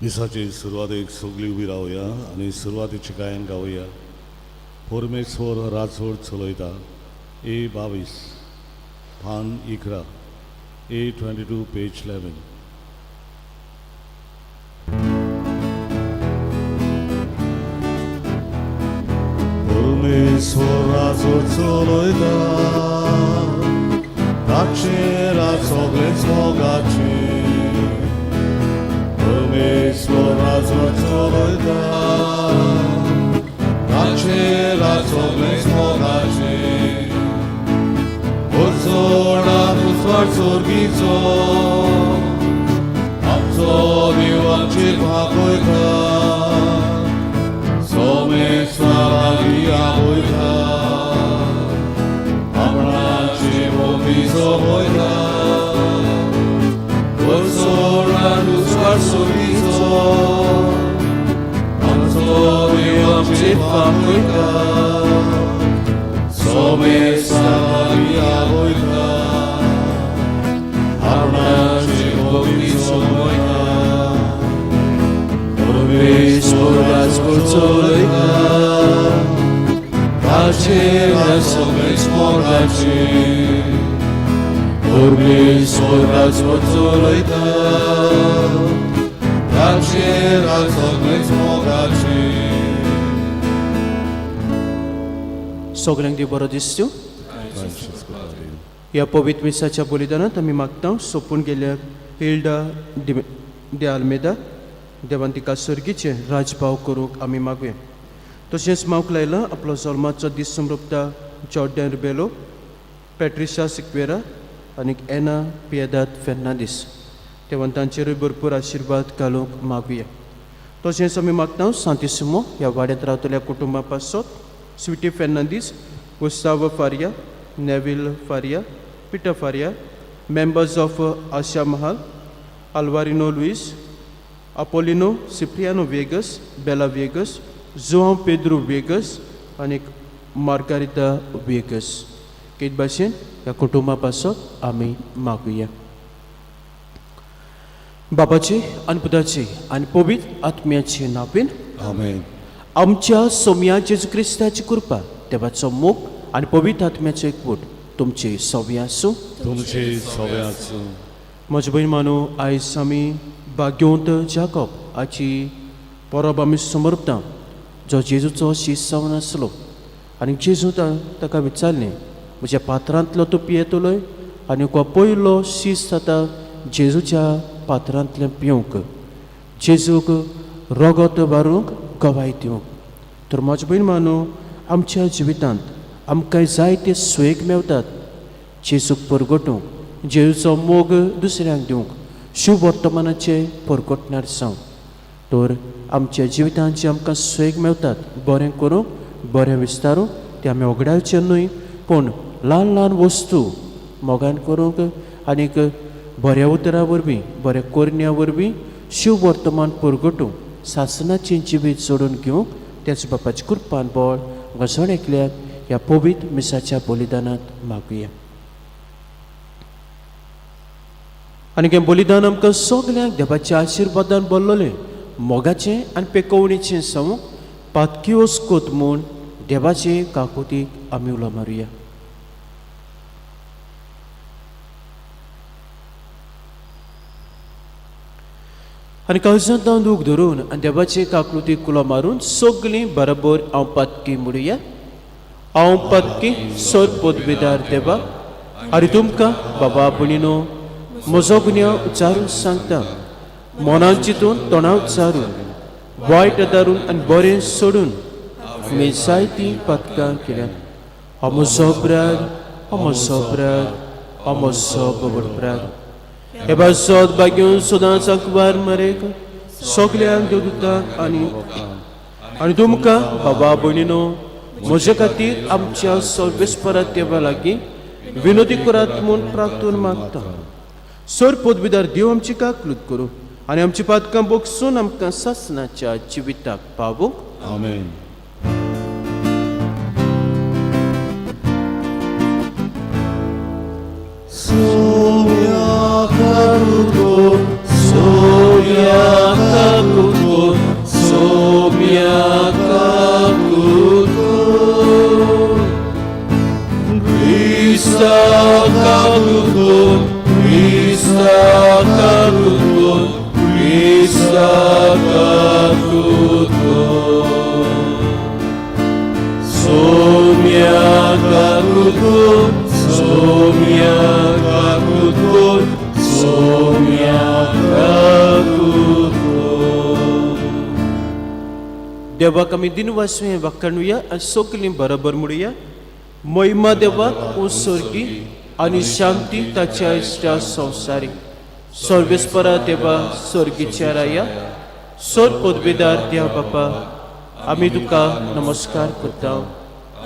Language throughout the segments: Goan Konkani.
मिसाचे सुरवातेक सगळीं उबी रावया आनी सुरवातेचें गायन गावया. परमेश्वर राजवट चलयता. ए 22 पान 11, A 22 page 11. परमेश्वर राजवट चलयता, ताचें राज सगळेंच मोगाचें. परमेश्वर राजवट चलयता, ताचें राज सगळेंच मोगाचें. उजवाडान उजवाड सोर्गीचो, आमचो देव आमचेर भागयता, सोमेस्ता लागीं आपयता, आपणाचे मोगी सोबयता. उजवाडान उजवाड सोर्गीचो, आमचो देव आमचेर भागयता, सोमेस्ता लागीं आपयता, आपणाचे मोगी सोबयता. परमेश्वर राजवट चलयता, ताचें राज सगळेंच मोगाचें. परमेश्वर राजवट चलयता, ताचें राज सगळेंच मोगाचें. सगल्यांक देव बरो दिसच्यो. ह्या पवित्र मिसाच्या बलिदानांत आमी मागता सोंपून गेल्या हिल्डा दे आल्मेदा, देवान तिका सर्गीचें राजभाव करूंक आमी मागुया. तशेंच मावक लायला आपलो जल्माचो दीस समृपता जॉर्डन रिबेलो, पेट्रिशा सिक्वेरा आनी एना पियेदाद फेर्नांदीस, देवान तांचेरूय भरपूर आशिर्वाद घालूंक मागुया. तशेंच आमी मागता सांतिसिमो ह्या वाड्यांत रावतल्या कुटुंबा पासत Sweety Fernandes, Gustavo Faria, Neville Faria, Peter Faria, members of Asha Mahal, Alvarino Luis, Apolino Cipriano Vegas, Bela Vegas, Joao Pedro Vegas आनी मार्गारिता वेगस, केत भाशेन ह्या कुटुंबा पासत आमी मागुया. बाबाची आनी पुताची आनी पवित्र आत्म्याचे नांवान. आमेन. आमच्या सोम्या जेजू क्रिस्ताची कृपा, देवाचो मोग आनी पवित्र आत्म्याचो एकवट तुमचे सव्या आसूं. तुमचे सगळे आसूं. म्हजे भयण मानू, आयज आमी भाग्यवंत जाकब हाची परब आमी समर्पता, जो जेजूचो शीस जावन आसलो. आनी जेजू ताका विचारलें, म्हज्या पात्रांतलो तूं पियेतलोय? आनी हो पयलो शीस जाता जेजूच्या पात्रांतलें पिवंक, जेजूक रगत वारूंक गवाय दिवंक. तर म्हजे भयण मानू, आमच्या जिवितांत आमकां जायते सुयेग मेवतात जेजूक परगटूंक, जेजूचो मोग दुसऱ्यांक दिवंक, शुभ वर्तमानाचें परगटणार जावं. तर आमच्या जिवितांत जे आमकां सुयेग मेवतात बरें करूंक, बरें विस्तारूंक, तें आमी ओगडावचें न्हय, पूण ल्हान ल्हान वस्तू मोगान करूंक आनीक बऱ्या उतरां वरवीं, बऱ्या करण्या वरवीं शुभ वर्तमान परगटूंक, सासनाचें जिवीत जोडून घेवंक त्याच बापाची कृपान बळ जण एकल्याक ह्या पवित्र मिसाच्या बलिदानांत मागुया. आनी हें बलिदान आमकां सगल्यांक देवाच्या आशिर्वादान भरलेलें, मोगाचें आनी पेकोवणेचें जावंक पातकी वस्कोत म्हूण देवाचे काकुतीक आमी उलो मारुया. आनी काळजांत दूख धरून आनी देवाचे काकलुतीक कुलो मारून सगलीं बरोबर हांव पातकी म्हणुया. हांव पातकी सर पदवेदार देवा, आनी तुमकां बाबा भयणीनो म्हजो गुन्यांव उच्चारून सांगता. मनान चिंतून, तोंडा उच्चारून, वायट दारून आनी बरें सोडून आमी जायतीं पातकां केल्यात. हो म्हजो अपराध, हो म्हजो अपराध, हो म्हजो बबड अपराध. हे पासत भाग्योन सदांच अखबार मरेक सगल्यांक देवदूतांक आनी आनी तुमकां बाबा भयणीनो म्हजे खातीर आमच्या सर्वेस्परा देवा लागीं विनोदी करात म्हूण प्रार्थून मागता. सर पदवीदार देव आमची काकलूत करूं आनी आमची पातकां बोगसून आमकां सासनाच्या जिविताक पावूंक. आमेन. सोम्या काकुतो, सोम्या काकुतो, देवाक आमी दिनवास हें वाखाणुया आनी सगलीं बरोबर म्हणुया. महिमा देवाक ओ स्वर्गी आनी शांती ताच्या इश्टा संवसारी. सर्वेस्परा देवा स्वर्गीच्या राया, सर पदवेदार देव बापा, आमी तुका नमस्कार करता,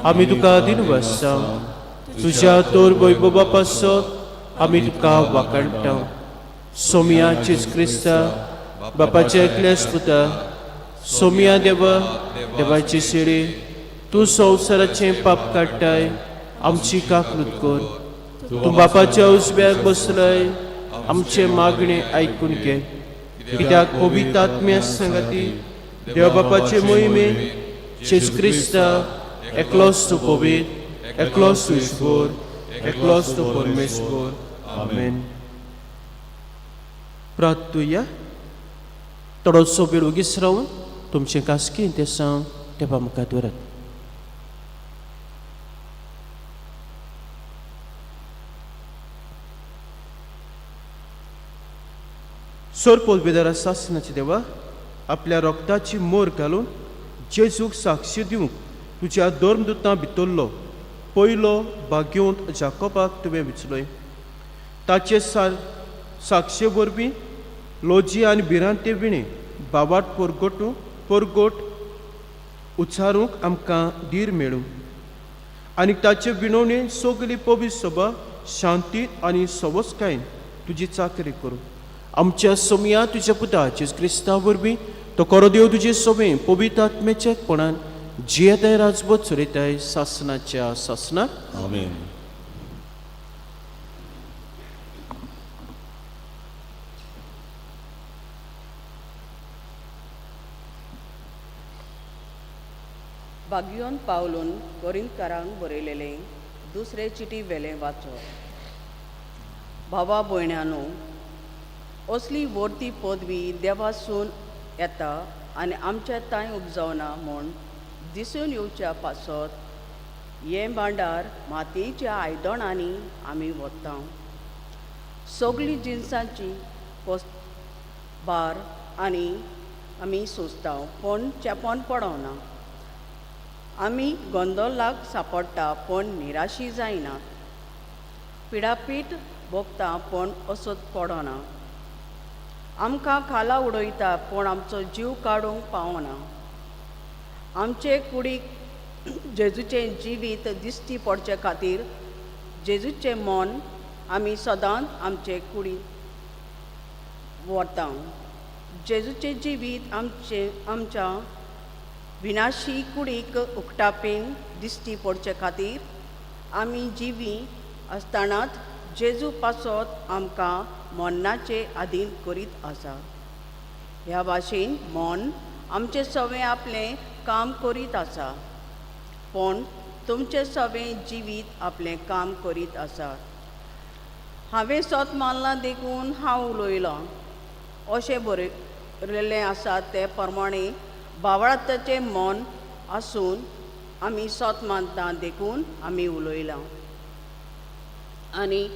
आमी तुका दिनवासा. तुज्या तोर वैभवा पासत आमी तुका वाखाणटा. सोमिया जेजू क्रिस्ता बापाच्या एकल्याच पुता, सोमिया देवा देवाची शिडी, तूं संवसाराचें पाप काडटाय, आमची काकलूत कर. तूं बापाच्या उजव्याक बसलाय, आमचें मागणें आयकून घे. कित्याक पवित्र आत्म्या संगाती देव बापाचे मोहिमे जेजू क्रिस्ता एकलोच तूं पवित्र, एकलोच तूं ईश्वर, एकलोच तूं परमेश्वर. आमेन. प्रार्थुया. थोडोसो वेळ ओगीच रावन तुमचें खासगी इंतेसांव देवा मुखार दवरात. सोर पोलबेदारा सासनाचे देवा, आपल्या रोगताची मोर घालून जेजूक साक्षी दिवंक तुज्या धर्मदुतां भितरलो पयलो भाग्यवंत जाकोबाक तुवें विचलोय. ताचे साक्षे वरवीं लोजी आनी भिरांते विणें बावाट पोरगोटू पोरगोट उच्चारूंक आमकां धीर मेळूं आनी ताचे विनवणे सगली पवित्र सभा शांती आनी सवसकायेन तुजी चाकरी करूं. आमच्या सोमया तुज्या पुता जेजू क्रिस्ता वरवीं तो करो देव तुजे सोबे पवित्र आत्म्याच्या एकपणान जियेताय राजबोत चलयताय सासनाच्या सासनाक. आमेन. बागियोन पावलून कोरिंतकारांक बरयलेलें दुसरे चिटी वेलें वाचो. भावा भयण्यानो, असली वर्ती पदवी देवासून येता आनी आमच्या तांय उपजावना म्हूण दिसून येवच्या पासत हें भांडार मातयेच्या आयदणांनी आमी वता. सगळीं जिनसांची कोस भार आनी आमी सोंसता पूण चेपोन पडना. आमी गोंदोलाक सांपडटा पूण निराशी जायना. पिडापीठ भोगता पूण असोत पडना. आमकां खाला उडयता पूण आमचो जीव काडूंक पावना. आमचे कुडीक जेजूचें जिवीत दिश्टी पडचे खातीर जेजूचें मन आमी सदांच आमचे कुडींत व्हरता. जेजूचें जिवीत आमचें आमच्या विनाशी कुडीक उकटापेन दिश्टी पडचे खातीर आमी जिवी आसतनाच जेजू पासत आमकां मरणाचे आदीन करीत आसा. ह्या भाशेन मन आमचें सगळें आपलें काम करीत आसा पूण तुमचें सगळें जिवीत आपलें काम करीत आसा. हांवें सत मानलां देखून हांव उलयलां अशें बरयलें आसा ते प्रमाणे बावळाताचें मन आसून आमी सत मानता देखून आमी उलयलां. आनी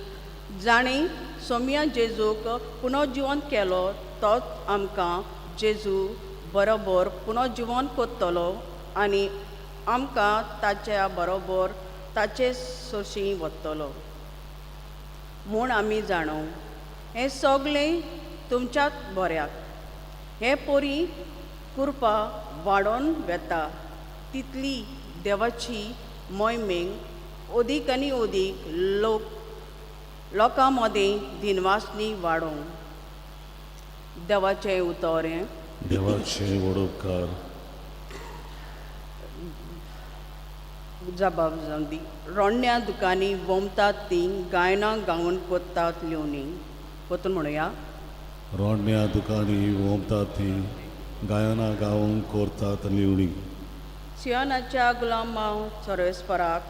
जाणें सोम्या जेजूक पुनर्जिवन केलो तोच आमकां जेजू बरोबर पुनर्जिवन करतलो आनी आमकां ताच्या बरोबर ताचे सोशी वतलो म्हूण आमी जाणो. हें सगळें तुमच्याच बऱ्याक. हे पोरी कृपा वाडोन वेता तितली देवाची मोहिमेक अदीक आनी अदीक लोक लोकां मदीं दिनवासनी वाडोवंक. देवाचें उतर हें. देवाचे व्हड उपकार. जबाब जावं दी. रोडण्या दुकांनी वोमतात तीं गायनां गावन कोत्तात लिवनी. परतून म्हणुया. रोडण्या दुकांनी वोमतात ती गायनां गावूंक करतात लिवणी. सियोनाच्या गुलामाव सर्वेस्पराक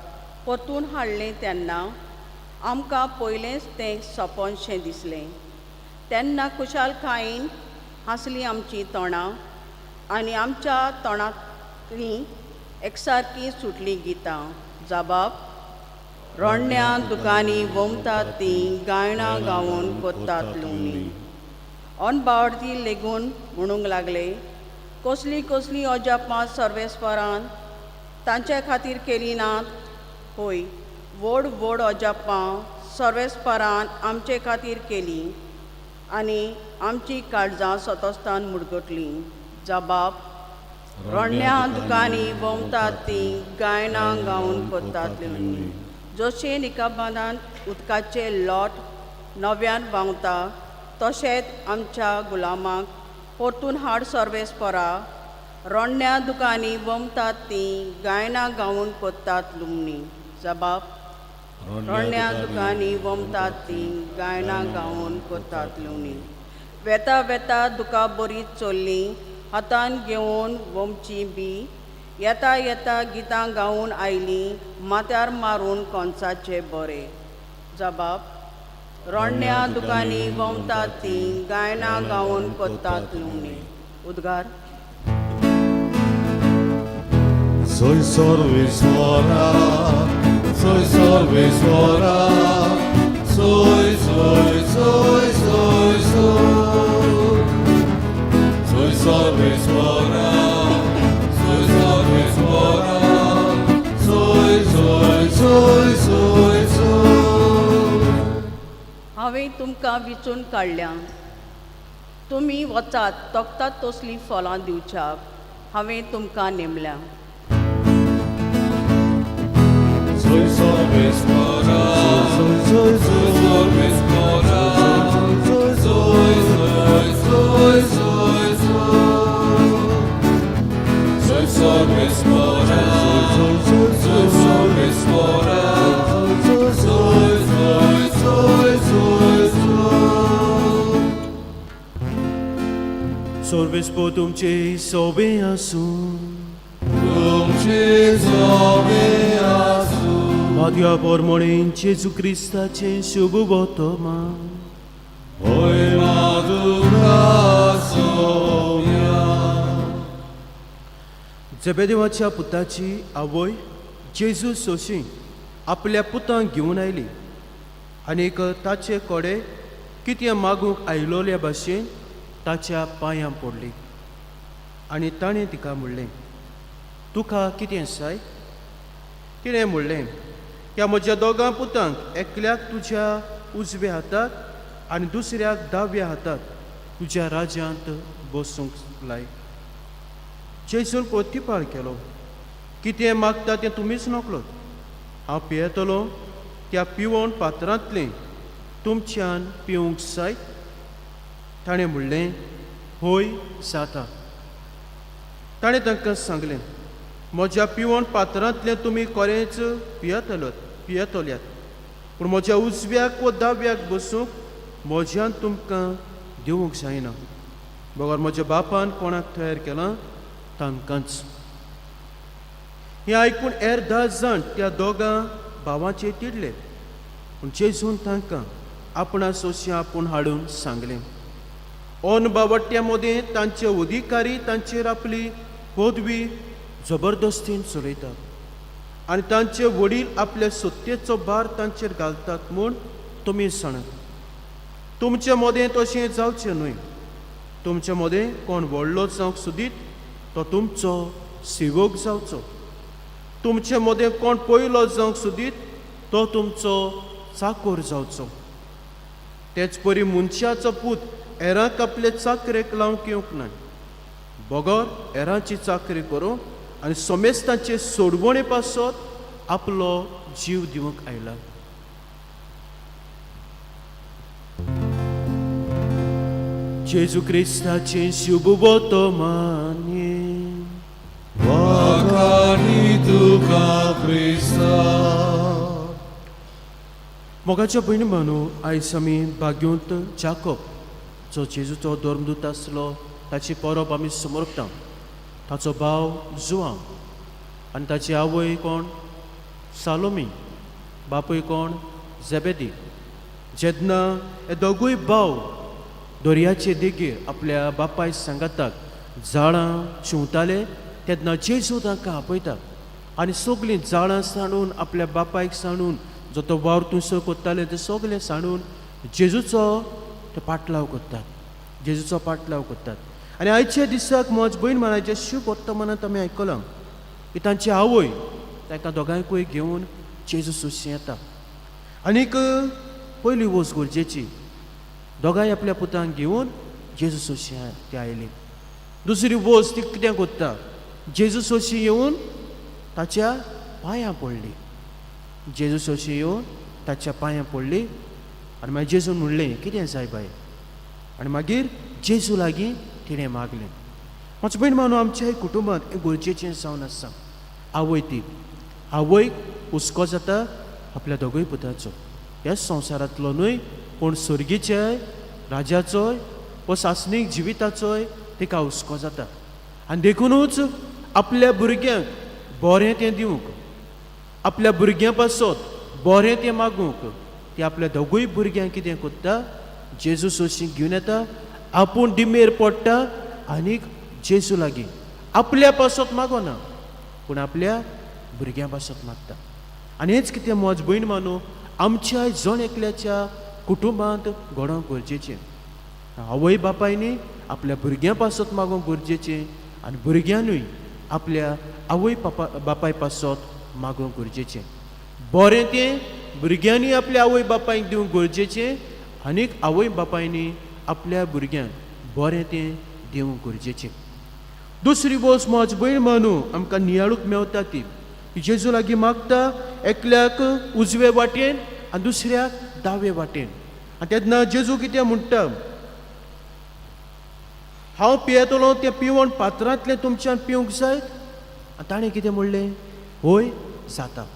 परतून हाडलें तेन्ना आमकां पयलेंच तें सपनशें दिसलें. तेन्ना खुशालकायेन हांसलीं आमचीं तोंडां आनी आमच्या तोंडांतलीं एकसारकीं सुटलीं गितां. जबाब रोडण्या दुकांनी वोमतात तीं गायनां गावन कोत्तात लुवणी. अनबावडती लेगून म्हणूंक लागले, कसलीं कसलीं अजापां सर्वेस्परान तांचे खातीर केलीं नात? होय, व्हड व्हड अजापां सर्वेस्परान आमचे खातीर केलीं आनी आमचीं काळजां सतस्तान मुडगटलीं. जबाब रोडण्या दुकांनी भोंवतात तीं गायनां गावन करतात लिवणी. जशें निकाबांदान उदकाचे लोट नव्यान व्हांवता तशेंच आमच्या गुलामाक परतून हाड सर्वेस्परा. रोडण्या दुकांनी भोंवतात तीं गायनां गावन करतात लुमणी. जबाब रोडण्या दुकांनी भोंवतात तीं गायनां गावन करतात लुमणी. वेता वेता दुकां बरी चल्लीं हातान घेवन वोमची बी येता येता गितां गावन आयलीं माथ्यार मारून कोनसाचे बरे. जबाब रोडण्या दुकांनी भोंवतात तीं गायनां गावन करतात लुमणी. उद्गार. Soy सर्वेस्वरा, soy सर्वेस्वरा, soy, soy, soy, soy, soy. Soy सर्वेस्वरा, soy सर्वेस्वरा, soy, soy, soy, soy, soy. हांवें तुमकां विचून काडल्या, तुमी वचात तोखतात तसलीं फळां दिवच्याक हांवें तुमकां नेमल्या. Soy सर्वेस्वरा, soy, soy, soy, सर्वेस्वरा, soy, soy, soy, soy, soy, soy. Soy सर्वेस्वरा, soy, soy, soy, सर्वेस्वरा, soy, soy, soy, soy, soy, soy. सर्वेस्पोर तुमचे सोबे आसूं. तुमचे सोबे आसूं. मागया पोरमोणेन जेजू क्रिस्ताचें शुभ वर्तमान. होय माधुरा सोम्या. जेबेदेवाच्या पुताची आवय जेजू सोशी आपल्या पुतांक घेवन आयली आनीक ताचे कोडे कितें मागूंक आयलोल्या भाशेन ताच्या पांयां पडली आनी ताणें तिका म्हणलें, तुका कितें जाय? तिणें म्हणलें, ह्या म्हज्या दोगां पुतांक एकल्याक तुज्या उजव्या हाताक आनी दुसऱ्याक दाव्या हाताक तुज्या राज्यांत बसूंक लाय. जेजून प्रतिपाळ केलो, कितें मागता तें तुमीच नकळत. हांव पियेतलो त्या पिवण पात्रांतलें तुमच्यान पिवंक जायत? ताणें म्हणलें, होय जाता. ताणें तांकां सांगलें, म्हज्या पिवण पात्रांतलें तुमी कोरेंच पियेतल्यात, पूण म्हज्या उजव्याक वा दाव्याक बसूंक म्हज्यान तुमकां दिवंक जायना, बगर म्हज्या बापान कोणाक तयार केलां तांकांच. हें आयकून हेर 10 जाण त्या दोगां भावांचेर तिडले, पूण जेजून तांकां आपणा सोंशी आपूण हाडून सांगलें, अन बावट्ट्या मदें तांचे अधिकारी तांचेर आपली पदवी जबरदस्तीन चलयतात आनी तांचे वडील आपल्या सत्तेचो भार तांचेर घालतात म्हूण तुमी जाणात. तुमचे मदें तशें जावचें न्हय. तुमचे मदें कोण व्हडलो जावंक सोदीत तो तुमचो सेवक जावचो. तुमचे मदें कोण पयलो जावंक सोदीत तो तुमचो चाकोर जावचो. तेच परी मनशाचो पूत हेरांक आपले चाकरेक लावंक येवंक ना, बगर हेरांची चाकरी करूं आनी समेस्तांचे सोडवणे पासत आपलो जीव दिवंक आयला. जेजू क्रिस्ताचें शुभ वर्तमान. वाखाणी तुका क्रिस्ता. मोगाच्या भयणी भावांनो, आयज आमी भाग्यवंत जाकोब जो जेजूचो धर्मदूत आसलो ताची परब आमी समर्पता. ताचो भाव जुआंव आनी ताची आवय कोण? सालोमी. बापूय कोण? जेबेदी. जेन्ना हे दोगूय भाव दर्याचे देगेर आपल्या बापाय सांगाताक जाळां शिंवताले तेन्ना जेजू तांकां आपयता आनी सगलीं जाळां सांडून आपल्या बापायक सांडून जो तो वावर थंयसर करताले ते सगलें सांडून जेजूचो ते पाटलाव करतात, जेजूचो पाटलाव करतात. आनी आयच्या दिसाक म्हज भयण मानाच्या शुभ वर्तमानांत आमी आयकलां की तांची आवय तांकां दोगांयकूय घेवन जेजू सोशी येता. आनीक पयली वस्त गरजेची, दोगांय आपल्या पुतांक घेवन जेजू सोशी ती आयली. दुसरी वस्त ती कितें करता, जेजू सोशी येवन ताच्या पांयां पडली. जेजू सोशी येवन ताच्या पांयां पडली आनी मागीर जेजून म्हणलें, कितें जाय बाय? आनी मागीर जेजू लागीं तिणें मागलें. म्हजो भयण मानू, आमच्याय कुटुंबांत हें गरजेचें जावन आसा. आवय ती आवयक हुस्को जाता आपल्या दोगूय पुताचो, ह्याच संवसारांतलो न्हय पूण सर्गीच्याय राजाचोय व सासणीक जिविताचोय तिका हुस्को जाता. आनी देखुनूच आपल्या भुरग्यांक बरें तें दिवंक, आपल्या भुरग्यां पासत बरें तें मागूंक ती आपल्या दोगूय भुरग्यांक कितें करता, जेजू सोशी घेवन येता, आपूण डिमेर पडटा आनीक जेजू लागीं आपल्या पासत मागना पूण आपल्या भुरग्यां पासत मागता. आनी हेंच कितें म्हज भयण मानू, आमच्या जण एकल्याच्या कुटुंबांत घडोवंक गरजेचें. आवय बापायनी आपल्या भुरग्यां पासत मागूंक गरजेचें आनी भुरग्यानूय आपल्या आवय बापाय पासत मागूंक गरजेचें. बरें तें भुरग्यांनी आपल्या आवय बापायक दिवंक गरजेचें आनीक आवय बापायनी आपल्या भुरग्यांक बरें तें दिवंक गरजेचें. दुसरी वस्त म्हज भयण मानू, आमकां नियाळूंक मेवता ती जेजू लागीं मागता, एकल्याक उजवे वाटेन आनी दुसऱ्याक दावे वाटेन. आनी तेन्ना जेजू कितें म्हणटा, हांव पियेतलो तें पिवण पात्रांतलें तुमच्यान पिवंक जायत? आनी ताणें कितें म्हणलें, हय जाता,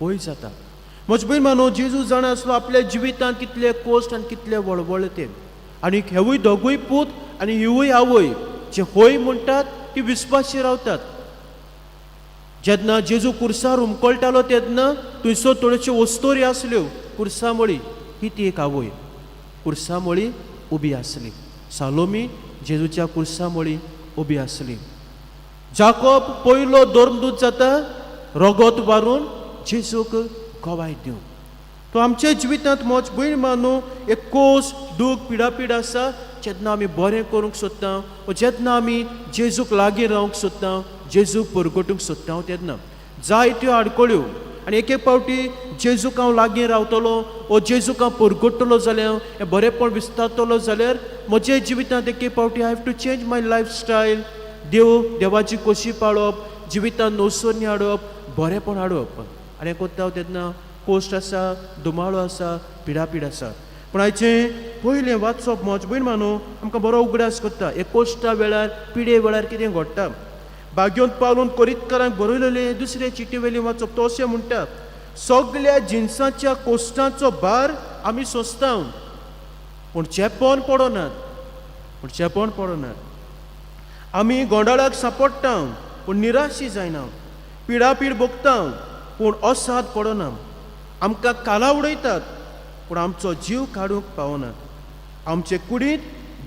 हय जाता. म्हज भयण मानू, जेजू जाणा आसलो आपल्या जिवितांत कितले कोश्ट आनी कितले वळवळ ते, आनी हेवूय दोगूय पूत आनी हिवूय आवय जे हय म्हणटात ती विस्वाशी रावतात. जेन्ना जेजू कुर्सार उमकळटालो तेन्ना थंयसर थोड्योश्यो वस्तोरी आसल्यो कुर्सा मळी, ही ती एक आवय कुर्सा मळी उबी आसली. सालोमी जेजूच्या कुर्सा मळी उबी आसली. जाकोब पयलो धर्मदूत जाता रगत वारून जेजूक गवाय दिवंक. तो आमच्या जिवितांत म्हज भयण मानू एक कोस दूख पिडापीड आसा, जेन्ना आमी बरें करूंक सोदता वो जेन्ना आमी जेजूक लागीं रावंक सोदता, जेजूक परगटूंक सोदता तेन्ना जायत्यो आडकळ्यो. आनी एक एक फावटी जेजूक हांव लागीं रावतलो वो जेजूक हांव परगट्टलो जाल्यार, हें बरेंपण विस्तारतलो जाल्यार म्हज्या जिवितांत एक एक फावटी I have to change my life style. देवाची कशी पाळप, जिवितांत नवसरणी हाडप, बरेंपण हाडप. आनी हें करता तेन्ना कोश्ट आसा, दुमाळो आसा, पिडापीड आसा. पूण आयचें पयलें वाचप म्हज भयण मानू आमकां बरो उगडास करता हे कोश्टा वेळार, पिडे वेळार कितें घडटा. भाग्योंत पावलून कोरीतकारांक बरयलेलें दुसरे चिटी वेलें वाचप, तो अशें म्हणटा, सगल्या जिनसाच्या कोश्टांचो भार आमी सोंसता पूण चेपण पडनात, पूण चेपण पडनात. आमी गोंदळाक सांपडटा पूण निराशी जायना, पिडापीड भोगता पूण असाद पडना. आमकां काला उडयतात पूण आमचो जीव काडूंक पावनात. आमचे कुडींत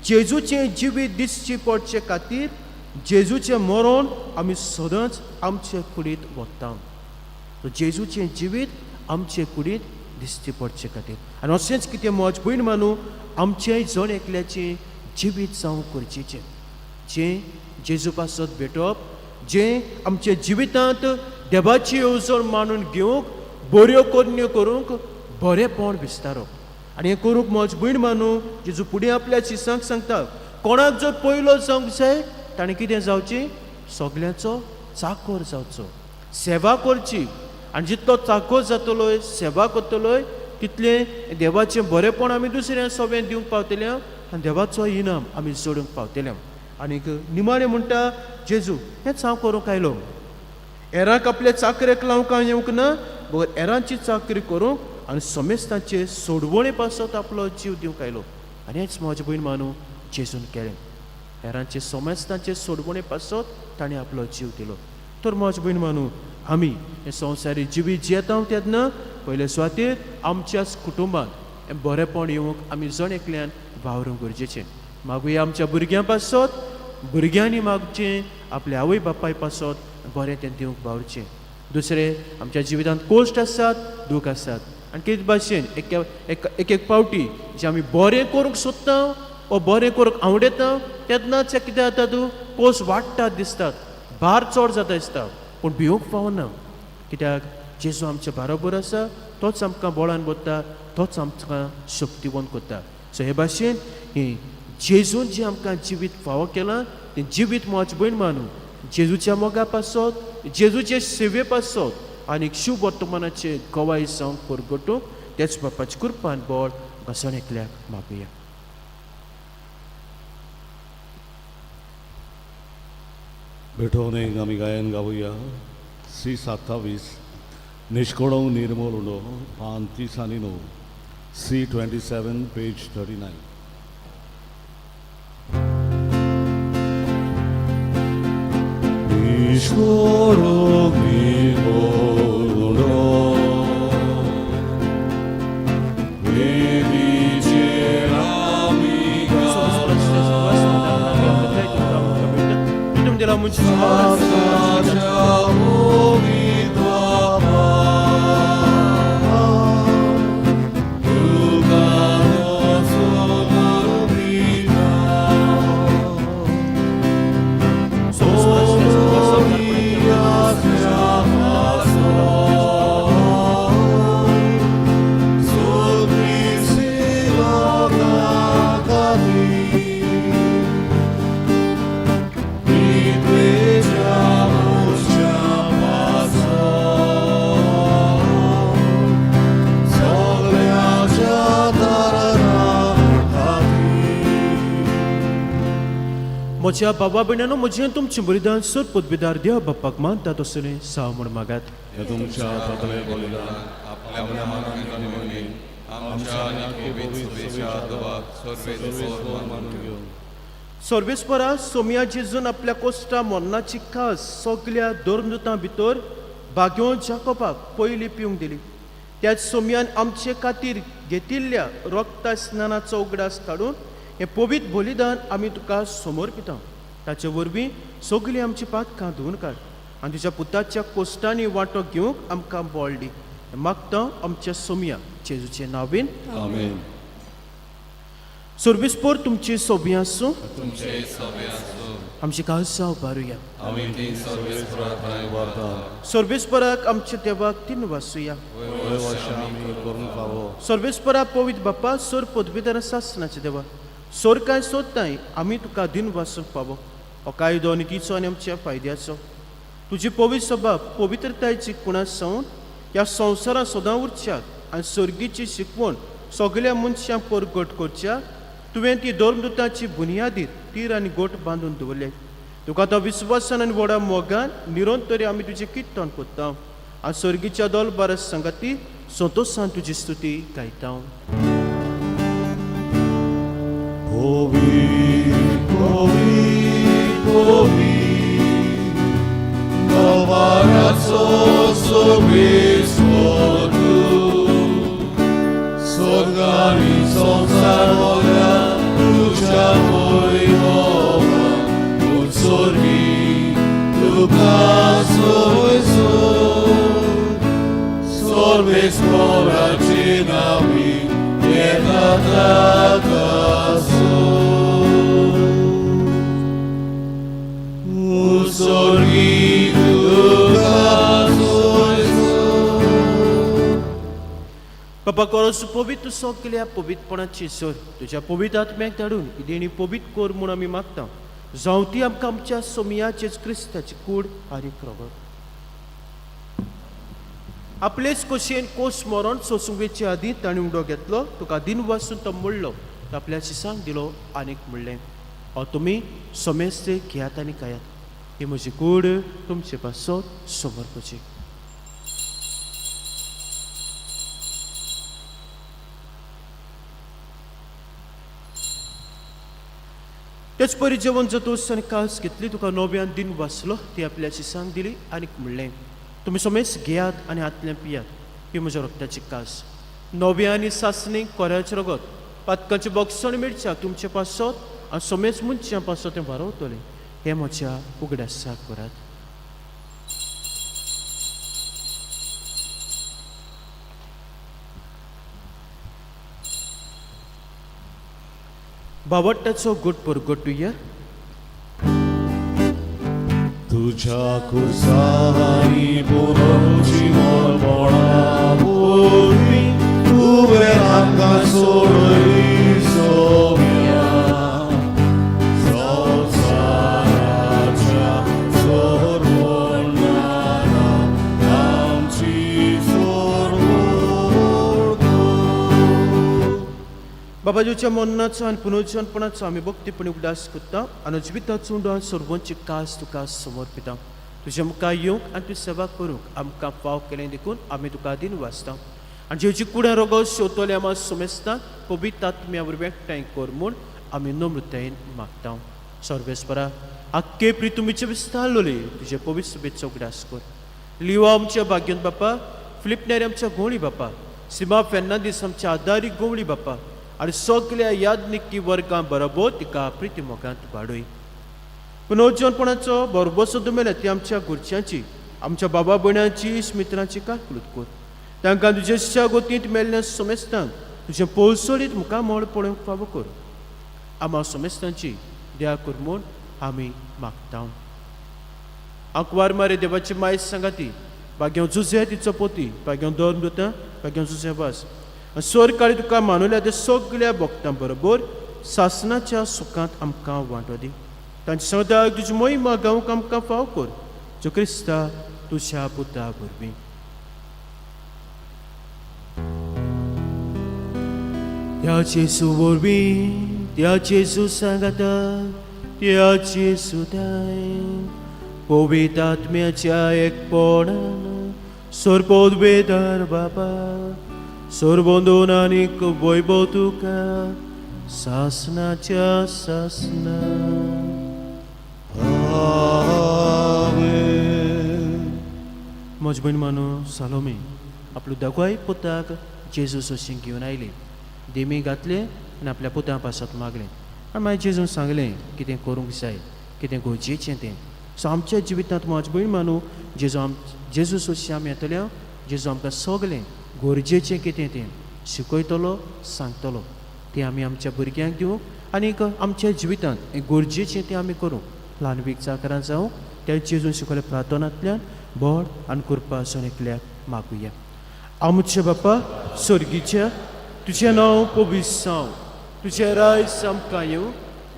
जेजूचें जिवीत दिसची पडचे खातीर जेजूचें मरण आमी सदांच आमचे कुडींत वता. तो जेजूचें जिवीत आमचे कुडींत दिसची पडचे खातीर. आनी अशेंच कितें म्हज भयण मानू, आमचें जण एकल्याचें जिवीत जावंक गरजेचें, जें जेजू पासत भेटप, जें आमच्या जिवितांत देवाची येवजण मानून घेवंक, बऱ्यो करण्यो करूंक, बरेंपण विस्तारप. आनी हें करूंक म्हज भयण मानू, जेजू फुडें आपल्या शिसांक सांगता, कोणाक जर पयलो जावंक जाय ताणें कितें जावचें, सगल्यांचो चाकर जावचो, सेवा करची. आनी जितलो चाकर जातलोय, सेवा करतलोय, तितलें देवाचें बरेंपण आमी दुसऱ्या सगळ्यांक दिवंक पावतले आनी देवाचो इनाम आमी जोडूंक पावतले. आनीक निमाणें म्हणटा जेजू, हेंच हांव करूंक आयलो, हेरांक आपले चाकरेक लावंक हांव येवंक ना, बगर हेरांची चाकरी करूंक आनी समेस्तांचे सोडवणे पासत आपलो जीव दिवंक आयलो. आनी हेंच म्हजें भयण मानू जेजून केलें, हेरांचे समेस्तांचे सोडवणे पासत ताणें आपलो जीव दिलो. तर म्हजें भयण मानू, आमी हें संवसारी जिवीत जियेता तेन्ना पयले सुवातेर आमच्याच कुटुंबांत हें बरेंपण येवंक आमी जण एकल्यान वावरूंक गरजेचें. मागुया आमच्या भुरग्यां पासत, भुरग्यांनी मागचें आपल्या आवय बापाय पासत बरें तें दिवंक वावरचें. दुसरें, आमच्या जिवितांत कोश्ट आसात, दूख आसात, आनी कितें भाशेन एक एक एक फावटी जें आमी बरें करूंक सोदता वो बरें करूंक आवडटा तेन्नाच कितें जाता तूं कोस वाडटा दिसतात, भार चड जाता दिसता, पूण भिवंक फावना कित्याक जेजू आमच्या बरोबर आसा, तोच आमकां बळान भरता, तोच आमकां शक्तिवंत करता. सो हे भाशेन ही जेजून जें आमकां जिवीत फावो केलां तें जिवीत म्हज भयण मानू जेजूच्या मोगा पासत, जेजूचे सेवे पासत आनी शुभ वर्तमानाचे गवाय जावंक परगटूंक तेच बापाचे कृपान बळ घसण एकल्याक मागुया. भेटोवन एक आमी गायन गावया सी 27 निष्कोडो निर्मोल उंडो पान 30 आनी 9 सी 27 पेज 39. निष्कोडो निर्मोल उंडो वेदीचेर आमी म्हज्या बाबा भयणानो म्हजें तुमचें बलिदान सोद पदवीदार देव बाप्पाक मानता तसलें साव म्हूण मागात. हे तुमच्या हातांतलें बलिदान आपल्या मनान आनी मनीन आमच्या आनी पवित्र सभेच्या देवाक सर्वेस्पर मानून घेवन सर्वेस्परा सोमया जेजून आपल्या कोश्टा मरणाची खास सगल्या धर्मदूतां भितर भाग्योन जाकोबाक पयली पिवंक दिली. त्याच सोमयान आमचे खातीर घेतिल्ल्या रोगता स्नानाचो उगडास काडून हें पवित्र बलिदान आमी तुका समर्पिता. ताचे वरवीं सगळीं आमची पातकां धुवन काड आनी तुज्या पुताच्या कोश्टांनी वांटो घेवंक आमकां बळ दी. मागता आमच्या सोमया जेजूचे नांवेन आमेन. सर्वेस्पर तुमची सोबी आसूं, तुमचे सभे आसूं. आमची काळजां उबारुया. आमी ती सर्वेस्परा थंय वार्ता सर्वेस्पराक आमच्या देवाक तीन वासूया. वय वर्षां आमी करूंक फावो. सर्वेस्परा पवित्र बाप्पा सोर पदवीधर सासनाचे देवा सोर काय सोदताय आमी तुका दिन वासूंक फावो. हो कायदो आनी तिचो आनी आमच्या फायद्याचो तुजी पवित्र सभा पवित्रतायेची कुणा सावन ह्या संवसारांत सदां उरच्याक आनी सर्गीची शिकवण सगल्या मनशांक परगट करच्या तुवें ती धर्मदूताची बुनियादीर तीर आनी गोट बांदून दवरले. तुका तो विस्वासान आनी व्हडा मोगान निरंतरी आमी तुजें किर्तन करता आनी सर्गीच्या दोलबारा संगाती संतोशान तुजी स्तुती गायता. कोवी कोवी कोवी नवाराचो सोबीस तूं स्वर्गानी संवसार मोल्या तुज्या वैभवा उत्सर्गी तुका सोयसो सर्वेस्पराचे नावी येता ताकासो उत्सर्गी तुका सोयसो. बाबा कोरोस पवित्र सगल्या पवित्रपणाची सर तुज्या पवित्र आत्म्याक धाडून ही देणी पवित्र कर म्हूण आमी मागता. जावं ती आमकां आमच्या सोमयाचेच क्रिस्ताची कूड आनी रगत. आपलेच खोशयेन कोस मरण सोसूंक वेचे आदीं ताणें उडो घेतलो, तुका दिन वासून तो मोडलो, तो आपल्या शिसांक दिलो आनीक म्हणलें, हो तुमी समेस्ते घेयात आनी खायात, ही म्हजी कूड तुमचे पासत समर्पची. तेच परी जेवण जातूच आनी कास घेतली, तुका नव्यान दिन वाचलो, ती आपल्या शिसांक दिली आनीक म्हणलें, तुमी समेस घेयात आनी हातलें पियात, ही म्हज्या रक्ताची कास, नव्या आनी सासणी कोऱ्याचें रगत, पातकांचें बॉक्सण मिरच्या तुमचे पासत आनी समेस मनशां पासत तें वारवतलें. हें म्हज्या उगडासाक करात. बावट्टाचो गुट परगटुया. तुझ्या कुर्सानी पुनर्जीवनपणा वरवीं तुवें आमकां सोडयली सोम्या. संवसाराच्या सोडवणारा आमची सोडवण कर. बाबाजीच्या मरणाचो आनी पुनर्जीवनपणाचो आमी भक्तीपणी उगडास करता आनी जिविताचो उंडो सर्वांची कास तुका समर्पिता. तुज्या मुखार येवंक आनी तुजी सेवा करूंक आमकां फाव केलें देखून आमी तुका दिन वाचता. आनी जेवची कुड्या रोगो शेवतले आमा सोमेस्तांक पवित्र आत्म्या वरवीं एकठांय कर म्हूण आमी नम्रतायेन मागता. सर्वेस्परा आख्खे प्रितुमीचे विस्तारलोले तुजे पवित्र सभेचो उगडास कर. लिवा आमच्या भाग्यन बापा, फिलीप नेरी आमच्या गोंवळी बापा, सीमा फेर्नांदीस आमच्या आदारी गोंवळी बापा आनी सगल्या यादनिकी वर्गां बरोबर तिका प्रिती मोगांत वाडय. पुनर्जीवनपणाचो बरोबरसो दुमेल्या ती आमच्या गुरच्यांची, आमच्या बाबा भयणांची, मित्रांची काकुळट कर. तांकां तुज्या गोतींत मेल्ल्या सोमेस्तांक तुजें पोलसोडीत मुखामळ पळोवंक फावो कर. आमा सोमेस्तांची दया कर म्हूण आमी मागता. आंकवार मारे देवाची मायज सांगाती भाग्यांव जुजे तिचो पोती, भाग्यांव दोन दुता, भाग्यांव जुजे वास स्वर काळी तुका मानुल्या ते सगल्या भक्तां बरोबर सासनाच्या सुखांत आमकां वांटो दी. तांचे सदां तुजी मोहिमा गावंक आमकां फाव कर, जो क्रिस्ता तुज्या पुता वरवीं. त्या जेजू वरवीं, त्या जेजू सांगाता, त्या जेजू दाय पवित्र आत्म्याच्या एकपणान सर्वोद्वेदार बाबा सर्वंदून आनीक वैभव तुका सासनाच्या सासना. आमेन. म्हज भयण मानू सालोमी आपलो दोगांय पुताक जेजू सोशींक घेवन आयली. देमी घातले आनी आपल्या पुता पासत मागलें आनी मागीर जेजून सांगलें कितें करूंक जाय, कितें गरजेचें तें. सो आमच्या जिवितांत म्हज भयण मानू जेजू आम जेजू सोशी आमी येतले. जेजू आमकां सगलें गरजेचें कितें तें शिकयतलो, सांगतलो. तें आमी आमच्या भुरग्यांक दिवंक आनीक आमच्या जिवितांत हें गरजेचें तें आमी करूंक ल्हानवीक चाकरां जावं त्या जेजून शिकयल्या प्रार्थनांतल्यान बळ आनी कृपा जण एकल्याक मागुया. आमच्या बापा स्वर्गीच्या, तुजें नांव पवित्र जावं, तुजें राज आमकां येवं,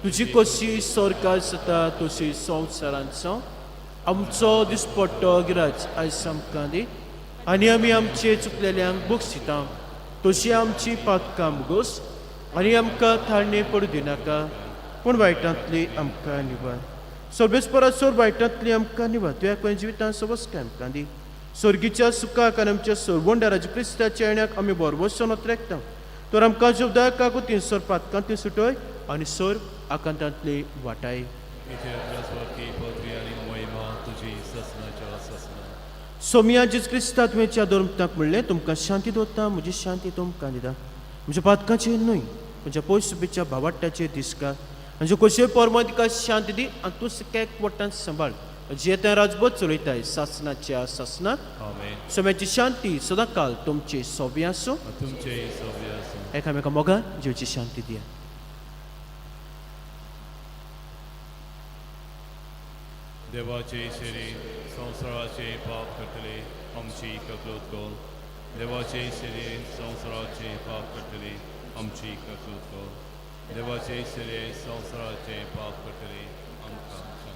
तुजी कशी स्वर्गार जाता तशी संवसारांत जावं. आमचो दिसपट्टो गिराज आयज आमकां दी आनी आमी आमचे चुकलेल्यांक बक्षिता तशी आमची पातकां मुगोस आनी आमकां थाळणे पडूं दिनाका, पूण वायटांतली आमकां निवार. सर्वेस्परा सोर वायटांतली आमकां निवार. तुज्या खंय जिवितांत सवस्काय आमकां दी. स्वर्गीच्या सुखाक आनी आमच्या सरवंडाराच्या क्रिस्ताच्या येण्याक आमी बरवसून ओतरेकता. तर आमकां जोबदायका गोतीन सोर पातकांतली सुटय आनी सोर आकांतांतली वाटाय. सोमिया जेजू क्रिस्ता तुवें धर्मताक म्हणलें, तुमकां शांती दवरता, म्हजी शांती तुमकां दिता. म्हज्या पातकाचेर न्हय, म्हज्या पयसुबीच्या भावाट्याचेर दिसका. आनी कशें पोरमा तिका शांती दी आनी तूं केक वट्टान सांबाळ. जे तें राजबोध चलयताय सासनाच्या सासनाक. सोम्याची शांती सदां काल तुमची सोबी आसूं. एकामेका मोगान जिवची शांती दिया. देवाचे शरीर संवसाराचे पाप करतले आमची ककलूत कर. देवाचे शरीर संवसाराचे पाप करतले आमची ककलूत कर. देवाचे शरीर संवसाराचे पाप करतले आमकां शांती.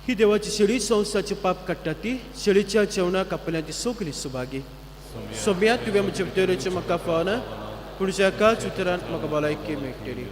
ही देवाची शेळी संवसाराचे पाप काडटा ती शेळीच्या जेवणाक आपल्या ती सगली सुभागी. सोम्या तुवें म्हज्या भितरचे म्हाका फावना, पूण ज्या एकाच उतरान म्हाका भलायकी मेळटली.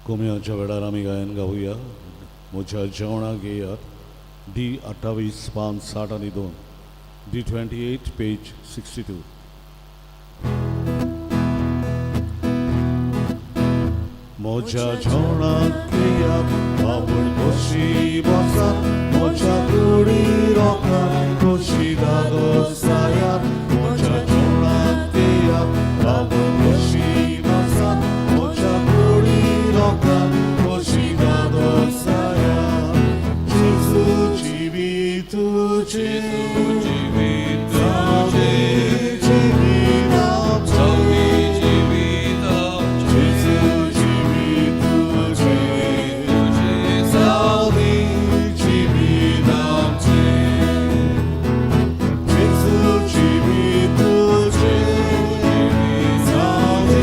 कोमयाच्या वेळार आमी गायन गावया. म्हज्या जेवणाक घेयात. डी 28 पान 62, D 28 page 62. म्हज्या जेवणाक घेयात, आवड कशी बसात, म्हज्या कुडी रोखात कशी दादोसायात. म्हज्या जेवणाक घेयात, आवड कशी बसात, म्हज्या कुडी रोखात कशी दादोसायात. जेजू जिवीत तुजें, जेजू जिवीत जावं तुजें, जिवीत आमचें. जावं जिवीत आमचें. जेजू जिवीत तुजें, तुजें जावं जिवीत आमचें. जेजू जिवीत तुजें, जावं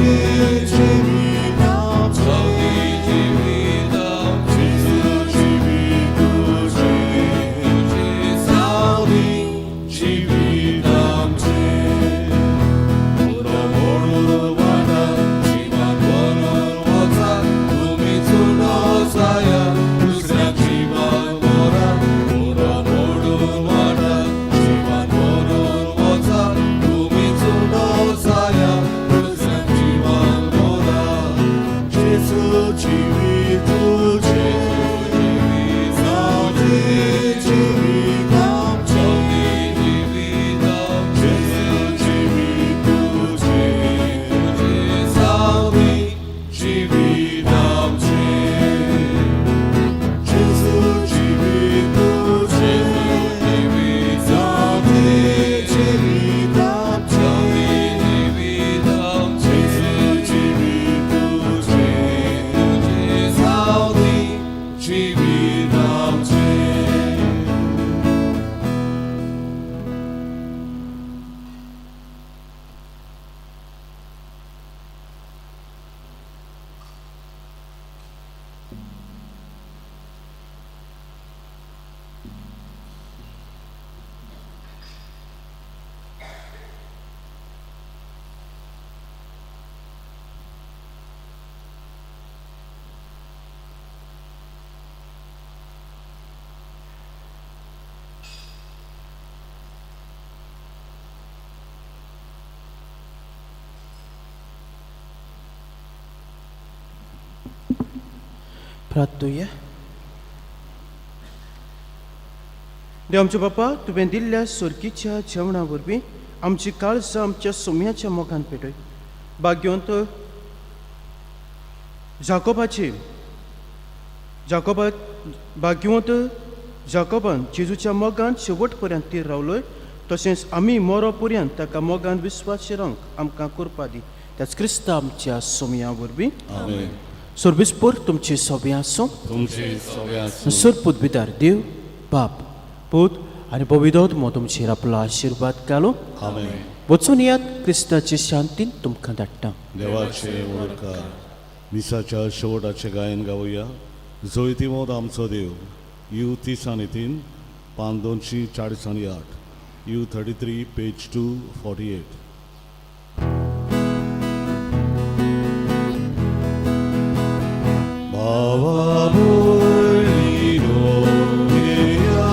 जिवीत आमचें. जावं जिवीत आमचें. जेजू जिवीत तुजें, तुजें जावं जिवीत आमचें. उलो म्हणून वाटा, जिवान व्हरून वचात, तुमी चुनो जायात, दुसऱ्या जिवान व्हरात. उलो मोडून वाटात, जिवान व्हरून वचात, तुमी चुनो जायात, दुसऱ्या जिवान व्हरात. जेजू जिवीत तुजें, जिवीत जावं जिवीत आमचें. जिवीत आमचें. जेजू जिवीत तुजें, तुजें जावं जिवीत आमचें. जेजू जिवीत तुजें, जिवीत जावं जिवीत आमचें. जिवीत आमचें. जेजू जिवीत तुजें, तुजें जावं जिवीत आमचें. प्रार्थुया. देव आमच्या बापा, तुवें दिल्ल्या सोर्गीच्या जेवणा वरवीं आमची काळजां आमच्या सोम्याच्या मोगान पेटय. भाग्यवंत जाकोबाची जाकोबा भाग्यवंत जाकोबान जेजूच्या मोगान शेवट पर्यंत तीर रावलोय, तशेंच आमी मोरो पर्यंत ताका मोगान विस्वास रावंक आमकां करपा दी. त्याच क्रिस्ता आमच्या सोम्या वरवीं. आमेन. सोर्बिसपूर तुमची सोबी आसूं. तुमची सगळ्या आसूं. सरपुत देव बाप, पूत आनी पवित्र तुमचेर आपलो आशिर्वाद घालूं. आमेन. वचून येयात. क्रिस्ताचे शांतीन तुमकां धाडटा. देवाचे उपकार. मिसाच्या शेवटाचे गायन गावया. जैतिवंत आमचो देव, you 30 आनी 3, पान 248, U 33 page 248. बाबा बोलिनो या.